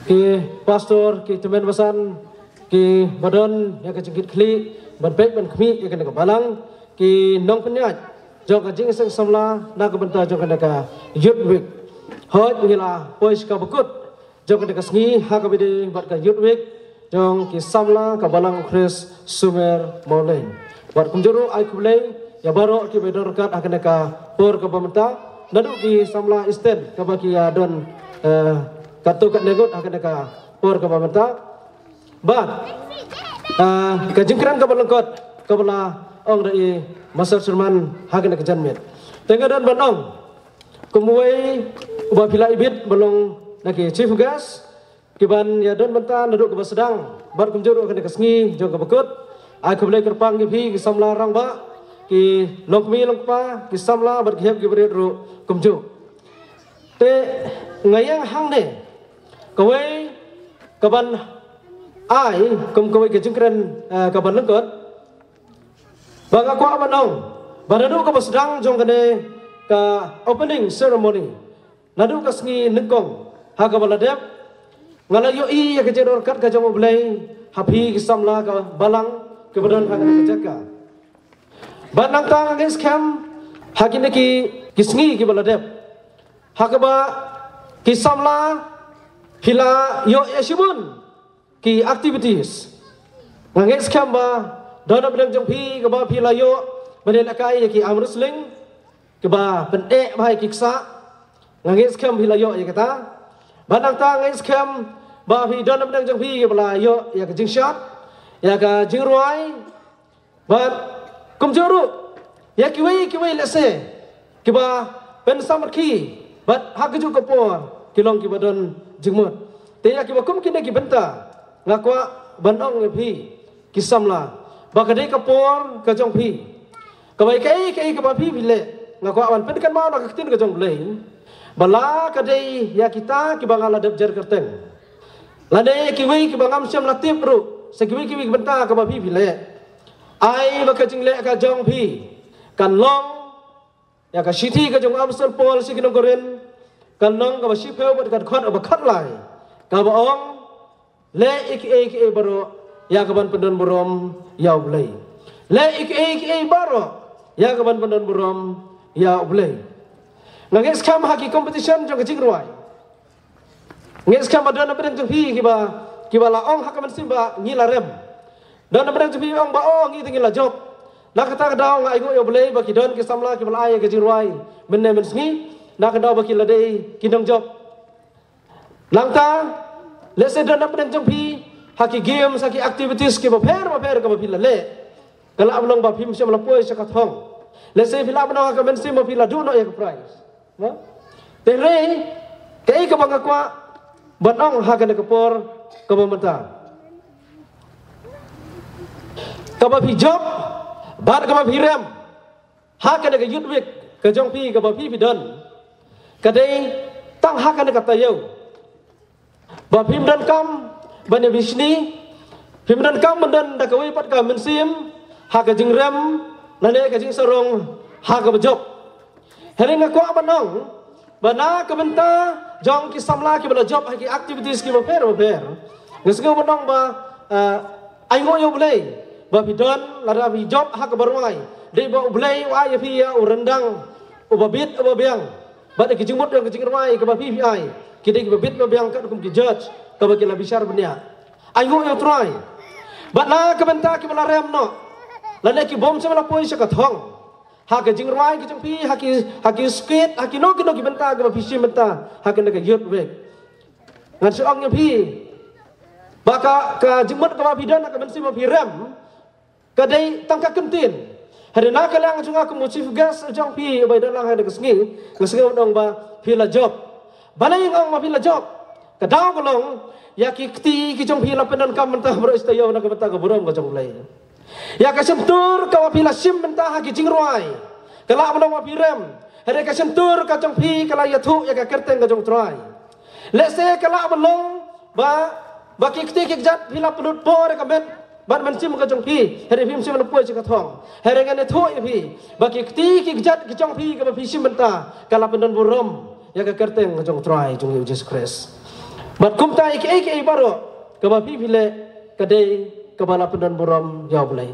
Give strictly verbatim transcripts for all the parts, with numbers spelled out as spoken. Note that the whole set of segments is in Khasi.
Ki pastor, ki tymmen basan, ki ba don ïa ka jingkitkhlieh ban peit ban khmih ïa kane ka balang, ki nongpynïaid jong ka jingïaseng samla na ka bynta jong kane ka Youth Week. Hooid, ngi la poi sha kaba kut jong kane ka sngi ha kaba ïadei bad ka Youth Week jong ki samla ka Balang Khrist Sumer Mawleng. Bad kumjuh ruh ai khublei ïa baroh kiba don ryngkat ha kane ka por kaba mynta, naduh ki samla Eastern kaba ki ïa don, eh, katto katne ngut ha kane ka por kaba mynta. Bad, ah, ka jingkren kaba lyngkot kaba la ong da i Master Sherman ha kane ka janmiet. Te nga don ban ong, kumwei uba phi la ibit ba long na ki chief guest kiban ïa don bynta naduh kaba sdang bad kumjuh ruh ha kane ka sngi jong kaba kut. Ai khublei kyrpang ïa phi ki samla rangbah, ki longkmie longkpa, ki samla bad ki hep ki barit ruh kumjuh. Te nga ïeng hangne kawei kaban ai kum kawei ka jingkren, eh, kaban lyngkot, ba nga kwah ban ong ba naduh kaba sdang jong kane ka opening ceremony, naduh ka sngi nyngkong ha kaba la dep, nga la ïohi ïa ka jingryngkat ka jong U Blei ha phi ki samla ka balang kiba don ha kane ka jaka. Bad nangta nga ngeit skhem ha kine ki, ki sngi kiba la dep, ha kaba ki samla phi la ïoh ïa shibun ki activities. Nga ngeit skhem ba don na pdeng jong phi kaba phi la ïoh ban ïalehkai ïa ki arm wrestling, kiba pyneh bha ïa ki ksah. Nga ngeit skhem phi la ïoh ïa kata. Bad nangta nga ngeit skhem ba phi don na pdeng jong phi kiba la ïoh ïa ka jingshad, ïa ka jingrwai, bad kumjuh ruh ïa kiwei kiwei lehse kiba pynsamrkhie bad ha kajuh ka por ki long kiba don jingmut. Te ïa kiba kum kine ki bynta nga kwah ban ong ïa phi ki samla ba ka dei ka por ka jong phi, kaba ïa kaei kaei kaba phi phi leh, nga kwah ban pynkynmaw na ka ktien ka jong U Blei ba la ka dei ïa kita kiba nga la dep jer kyrteng, lane kiwei kiba ngam shym la tip ruh, sa kiwei kiwei ki bynta kaba phi phi leh, ai ba ka jingleh ka jong phi kan long ïa ka shithi ka jong u Apostol Paul sha ki nong Korinth, kan long kaba shiphew bad ka dkhot kaba khatlai, kaba ong, leh ïa kiei kiei baroh ïa kaban pyndon burom ïa U Blei. Leh ïa kiei kiei baroh ïa kaban pyndon burom ïa U Blei. Nga ngeit skhem ha ki competition jong ka jingrwai, ngeit skhem ba don na pdeng jong phi kiba, kiba la ong ha ka mynsiem ba ngi la rem. Don na pdeng jong phi ong ba, oh, ngi te ngi la jop. Na kata ka daw nga ainguh ïa U Blei ba ki don ki samla kiba la ai ïa ka jingrwai mynne mynsngi, na ka daw ba ki la dei ki nongjop. Nangta lehse don na pdeng jong phi ha ki games, ha ki activities kiba pher ba pher kaba phi la leh, ka lah ban long ba phim shym la poi sha ka thong. Lehse phi lah ban ong ha ka mynsiem ba phi la duh noh ïa ka prize. Te hynrei kaei kaba nga kwah ban ong ha kane ka por kaba mynta, kaba phi jop bad kaba phi rem ha kane ka Youth Week ka jong phi kaba phi phi don, ka dei tang ha kane ka taïew ba phim donkam ban ïa bishni, phim donkam ban don da kawei pat ka mynsiem ha ka jingrem lane ka jingsarong ha kaba jop. Hynrei nga kwah ban ong ba na ka bynta jong ki samla kiba la jop ha ki activities kiba pher ba pher, nga sngew ban ong ba, ah, ainguh ïa U Blei ba phi don lada phi jop ha kaba rwai, dei ba U Blei u ai ïa phi ïa u ryndang uba bit uba biang. Bad ïa ki jingmut jong ka jingrwai kaba phi phi ai ki dei kiba bit ba biang katkum ki judge kaba ki la bishar bniah. Ainguh ïa U Trai. Bad na ka bynta kiba la rem noh lane ki bym shym la poi sha ka thong ha ka jingrwai ka jong phi, ha ki, ha ki skit, ha kino kino ki bynta kaba phi shim bynta ha kane ka Youth Week, ngan shu ong ïa phi ba ka, ka jingmut kaba phi don ha ka mynsiem ba phi rem, ka dei tang ka kyntien. Hynrei na ka liang jong nga kum u chief guest jong phi uba ïadon lang ha kane ka sngi, nga sngew ban ong ba phi la jop. Balei nga ong ba phi la jop? Ka daw ka long ïa ki kti ki jong phi la pyndonkam mynta baroh shi taïew na ka bynta ka burom ka jong U Blei. Ïa ka shyntur kaba phi la shim mynta ha ki jingrwai, ka lah ban long ba phi rem, hynrei ka shyntur ka jong phi ka la ïathuh ïa ka kyrteng ka jong U Trai. Lehse ka lah ban long ba, ba ki kti ki kjat phi la pynlut por ïa ka met bad mynsiem ka jong phi, hynrei phim shym la poi sha ka thong. Hynrei ngan ïathuh ïa phi ba ki kti ki kjat ki jong phi kaba phi shim mynta ka la pyndon burom ïa ka kyrteng ka jong U Trai jong ngi U Jisu Khrist. Bad kumta ïa kiei kiei baroh kaba phi phi leh ka dei kaba la pyndon burom ïa U Blei.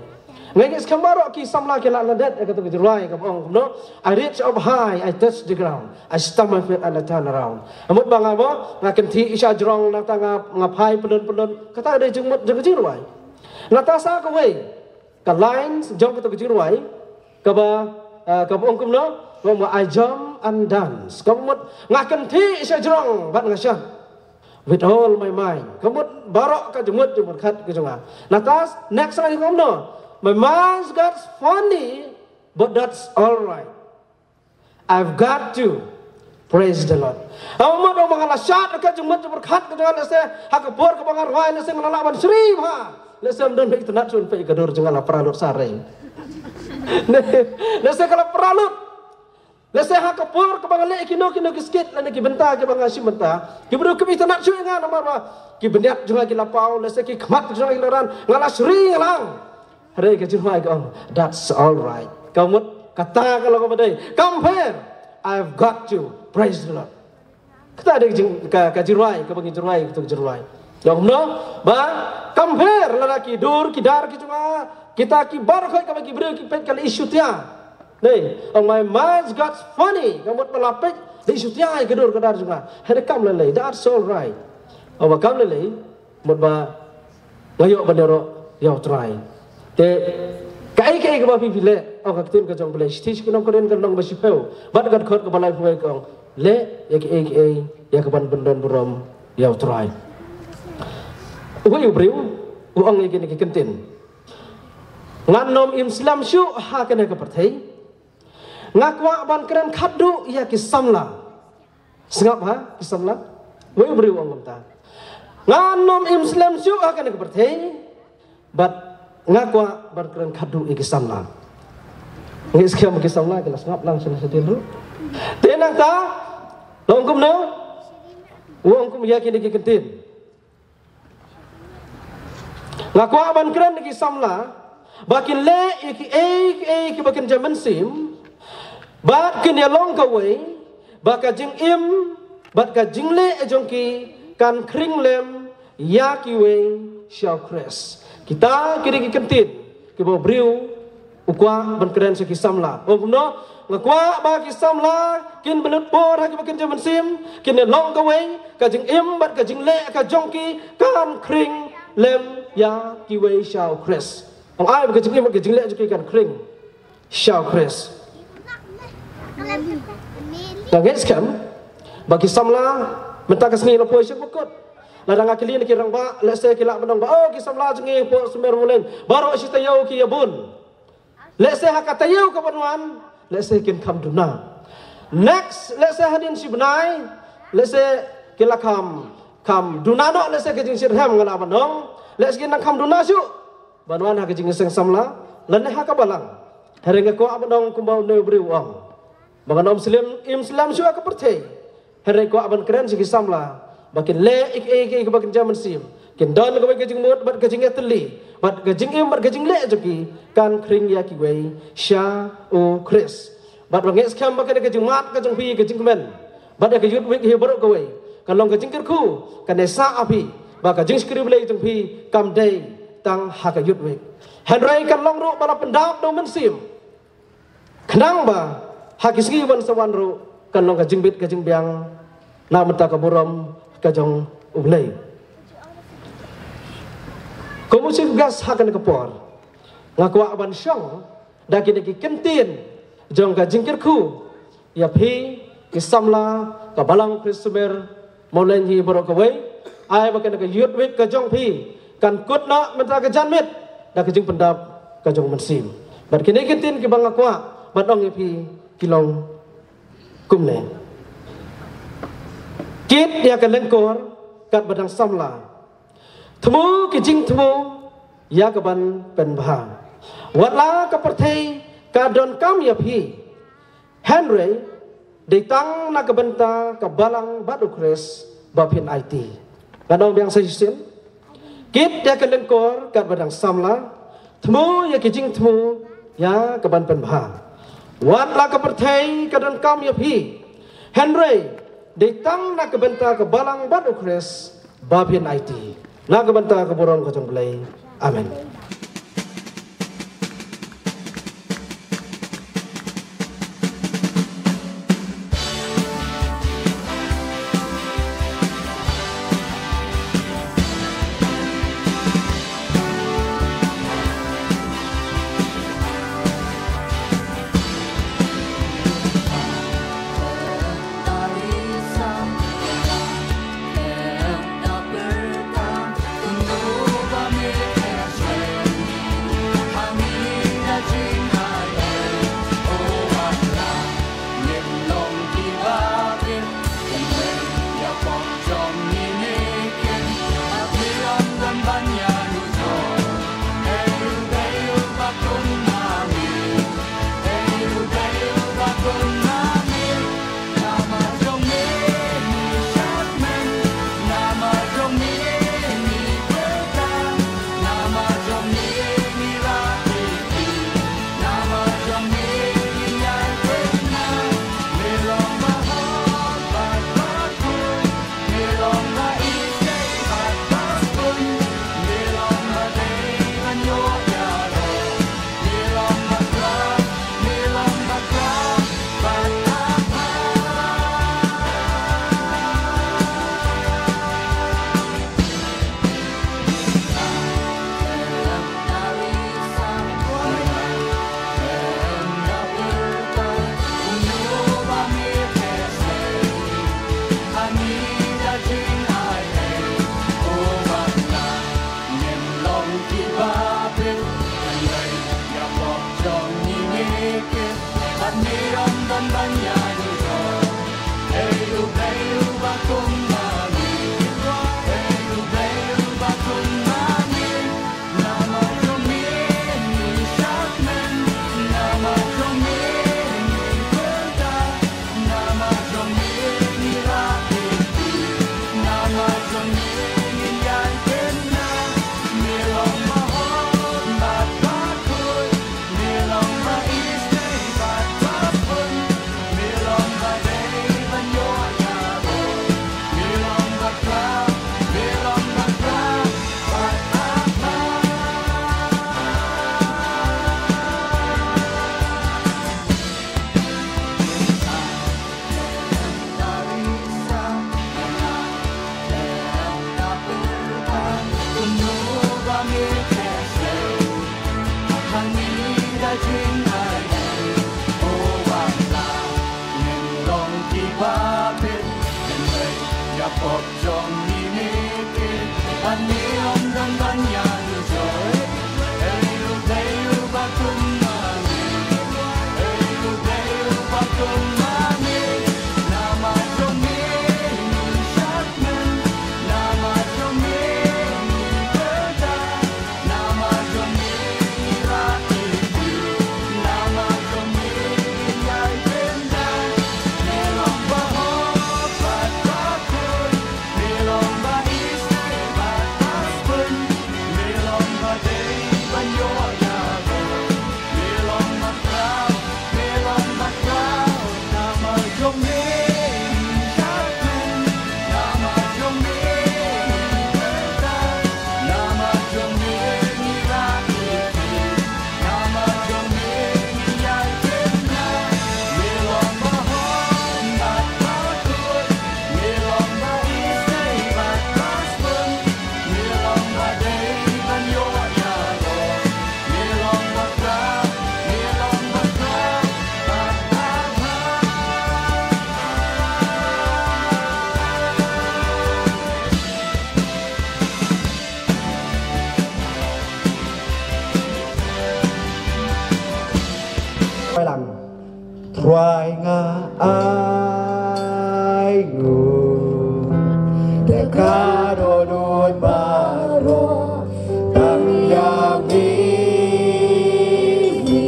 Nga ngeit skhem baroh ki samla ki la lyndet ïa kata ka jingrwai kaba ong kumno, "I reach up high, I touch the ground, I stamp my feet and I turn around." Ka mut ba nga mo, nga kynthih sha jrong, nangta nga, nga phai pyndon pyndon. Kata ka dei jingmut jong ka jingrwai. Nangta sa kawei ka line jong kata ka jingrwai kaba, ah, kaba ong kumno, kaba ong, "I jump and dance." Ka mut nga kynthih sha jrong bad nga shad. "With all my mind." Ka mut baroh ka jingmut jingpyrkhat ka jong nga. Nangta next line ka ong kumno, "My mind's got funny, but that's all right. I've got to praise the Lord." Ka mut ong ba nga la shad ka jingmut jingpyrkhat ka jong nga, lehse ha ka por kaba nga rwai, lehse nga la lah ban shri bha. Lehse ym don ba itynnat shuh, peit ka dur jong nga la pra lut sareng. Lehse ka la pra lut. Lehse ha ka por kaba nga leh kino kino ki skit lane ki bynta kiba nga shim bynta, ki briew kim itynnat shuh ïa nga namar ba ki bniat jong nga ki la paw, lehse ki khmat jong nga ki la ran, nga la shri nga la ang. Hynrei ka jingrwai ka ong, "That's all right." Ka mut kata ka long kaba dei. Compare, "I've got to praise the Lord." Kata dei ka jing, ka, ka jingrwai kaba ngi jingrwai, kata ka jingrwai. Ong kumno, ba compare lada ki dur ki dar ki jong nga, kita ki baroh kaba ki briew ki peit ka la i shutia. Dei, ong, "My mind's got funny." Ka mut ba la peit la i shutia ïa ka dur ka dar jong nga. Hynrei kam lei lei, "That's all right." Ong ba kam lei lei, mut ba nga ïoh ban ïaroh ïa U Trai. Te kaei kaei kaba phi phi leh, ong ka ktien ka jong U Blei, shithi sha ki nong Korinth ka lynnong ba shiphew bad ka dkhot kaba laiphew wei ka ong, "Leh ïa kiei kiei ïa kaban pyndon burom ïa U Trai." Uwei u briew u ong ïa kine ki kyntien, "Ngan ym im slem shuh ha kane ka pyrthei. Nga kwah ban kren khatduh ïa ki samla." Sngap ha, ki samla. Uwei u briew u ong kumta, "Ngan ym im slem shuh ha kane ka pyrthei, bad nga kwah ban kren khatduh ïa ki samla." Ngi skhem ki samla ki la sngap lang sha la sha dien ruh. Te nangta, la ong kumno? U ong kum ïa kine ki kyntien, "Nga kwah ban kren ïa ki samla ba kin leh ïa kiei kiei kiba kin jia mynsiem, bad kin ïalong kawei, ba ka jingim bad ka jingleh jong ki kan khring lem ïa kiwei sha U Khrist." Kita ki dei ki kyntien kiba u briew u kwah ban kren sha ki samla. Ong kumno, "Nga kwah ba ki samla kin bynrap por ha kiba kin jia mynsiem, kin ïalong kawei, ka jingim bad ka jingleh ka jong ki kan khring lem ïa kiwei sha U Khrist." Ong ai ba ka jingim bad ka jingleh jong ki kan khring sha U Khrist. Nga ngeit skhem ba ki samla mynta ka sngi la poi sha ka kut. Lada nga kylli na ki rangbah, lehse ki lah ban ong ba, "Oh, ki samla jong ngi hapoh Sumer Mawlein baroh shi taïew ki ïabun." Lehse ha ka taïew kaban wan, lehse kin kham duna. Next, lehse hadien shi bnai, lehse ki la kham, kham duna noh, lehse ka jingshitrhem nga lah ban ong, lehse kin nang kham duna shuh ban wan ha ka jingïaseng samla lane ha ka balang. Hynrei nga kwah ban ong kumba une u briew u ong, ba ngan ym slem, im slem shuh ha ka pyrthei, hynrei kwah ban kren sha ki samla ba kin leh ïa kiei kiei kiba kin jia mynsiem, kin don kawei ka jingmut bad ka jingïatylli, bad ka jingim bad ka jingleh jong ki kan khring ïa kiwei sha U Khrist. Bad ba ngeit skhem ba kane ka jingmad ka jong phi, ka jingkmen bad ïa ka Youth Week hi baroh kawei, kan long ka jingkyrkhu, kan ïasah ha phi ba ka jingshakri Blei jong phi kam dei tang ha ka Youth Week, hynrei kan long ruh ba la pyndap da U Mynsiem. Khnang ba ha ki sngi ban sa wan ruh kan long ka jingbit ka jingbiang na bynta ka burom ka jong U Blei. Kum u chief guest ha kane ka por, nga kwah ban shong da kine ki kyntien jong ka jingkyrkhu ïa phi ki samla ka Balang Khrist Sumer Mawlein hi baroh kawei, ai ba kane ka Youth Week ka jong phi kan kut na bynta ka janmiet da ka jingpyndap ka jong U Mynsiem. Bad kine ki kyntien kiba nga kwah ban ong ïa phi ki long kumne. Kit ïa ka lyngkor katba dang samla, thmu ki jingthmu ïa kaban pynbha. Wat la ka pyrthei ka donkam ïa phi, hynrei dei tang na ka bynta ka Balang bad U Khrist ba phin aiti. Ngan ong biang sa shisien. Kit ïa ka lyngkor katba dang samla, thmu ïa ki jingthmu ïa kaban pynbha. Wat la ka pyrthei ka donkam ïa phi, hynrei dei tang na ka bynta ka Balang bad U Khrist Ba phin aiti na ka bynta ka burom ka jong U Blei. Amen. Trai nga ai nguh da ka dohnud baroh tang ïa me hi.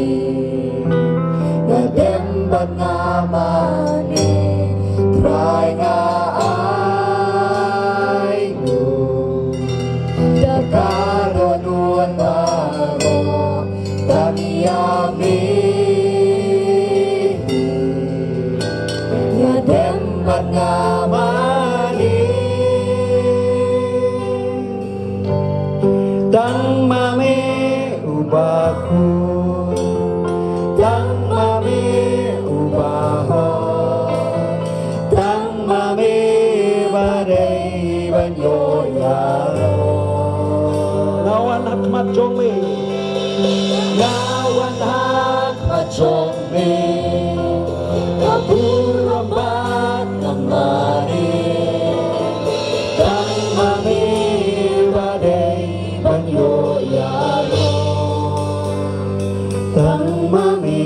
Nga dem bad nga mane Trai nga ai nguh da ka dohnud baroh tang ïa me hi. Nga dem bad nga mane. Bakhuid, tang ma me u bahok, tang ma me ba dei ban ïoh ïaroh. Nga wan ha khmat jong me. Nga wan ha khmat jong me. Ka burom bad ka mane. Tang ma me ba dei ban ïoh ïaroh. Tang ma me,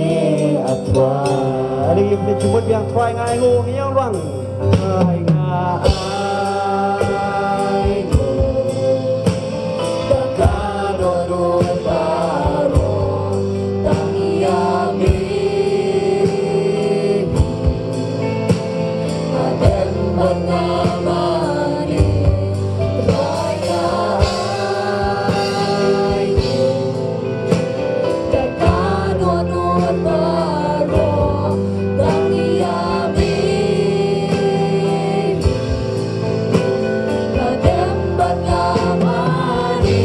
a Trai. Ani ngin jumut biang. Trai, nga ainguh, ngi ïa u rang. Trai, nga ainguh. Ba ka dohnud baroh tang ïa me. Hadien ba nga mane, Trai, nga ainguh. Ba ka dohnud baroh tang ïa me. Hadien ba nga mane.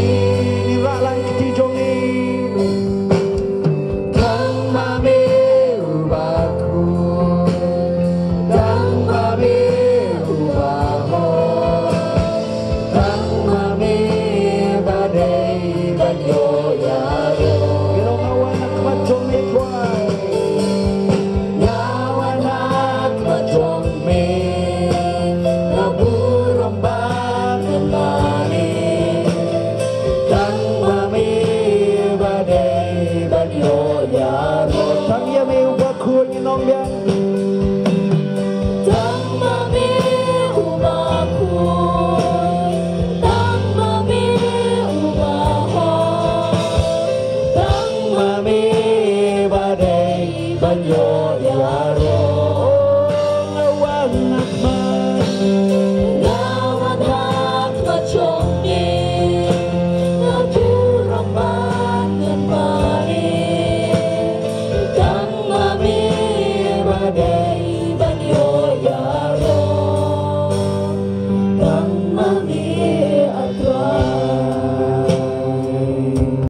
Ngi rah lang kti jong ngi. Tang ma me u bakhuid, tang ma me u bahok, tang ma me ba dei ban ïoh ïaroh. Ngi long, nga wan ha khmat jong me, Trai. Nga wan ha khmat jong me, nga burom bad ka mane. Tang ma me ba dei ban ïoh ïaroh. Tang ïa me u bakhuid, ngi ong biang. Tang ma me u bakhuid, tang ma me u bahok, tang ma me ba dei ban ïoh ïaroh. Nga wan ha khmat